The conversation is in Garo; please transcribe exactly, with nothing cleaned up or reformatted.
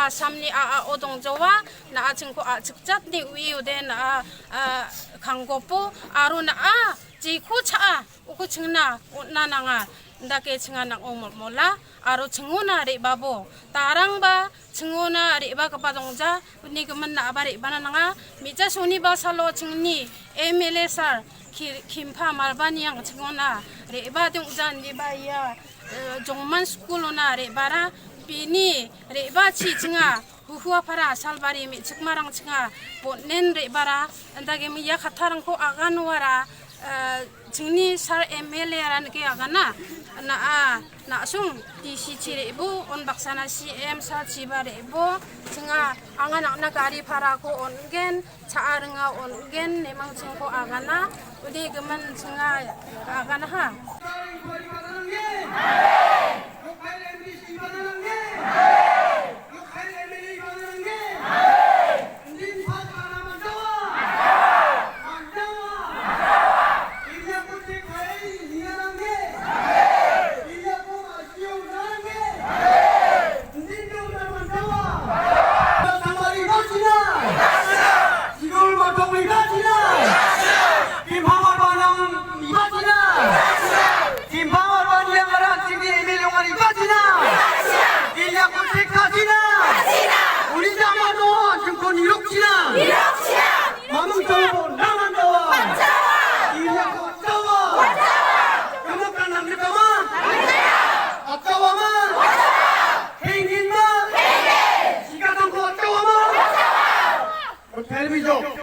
Assamni a·ao dongjawa, na·a chingko a·chikjatni uiode na·a, a, kanggopo, aro na·a jeko cha·a, uko chingna on·na nanga, indake chinga nang·o molmola, aro chingona re·babo, darangba chingona re·bagipa dongja, uni gimin na·aba re·bana nanga, me·ja soniba salo chingni M L A sar Ki-, Kimpa Malbaniang chingona re·bade ong·ja, indiba ia eh, Jongman skulona re·bara bini re·bachi chinga Huhuapara Salbari me·chikmarang chinga bon·en re·bara, indake ia kattarangko aganoara, eh, chingni sar M L A ara nike agana, na·a, na·song D C chi re·bo, on baksana C M sar chiba re·bo, chinga anga nang·na gari parako on·gen, cha·a ringa on·gen, nemangchingko agana, uni gimin chinga aganaha. Mamung tawa, naman tawa. Iya ko tawa. Kamu kan nang tawa. Atawa ma. Hingin ma. Jika tangko atawa ma. Hotel bijo.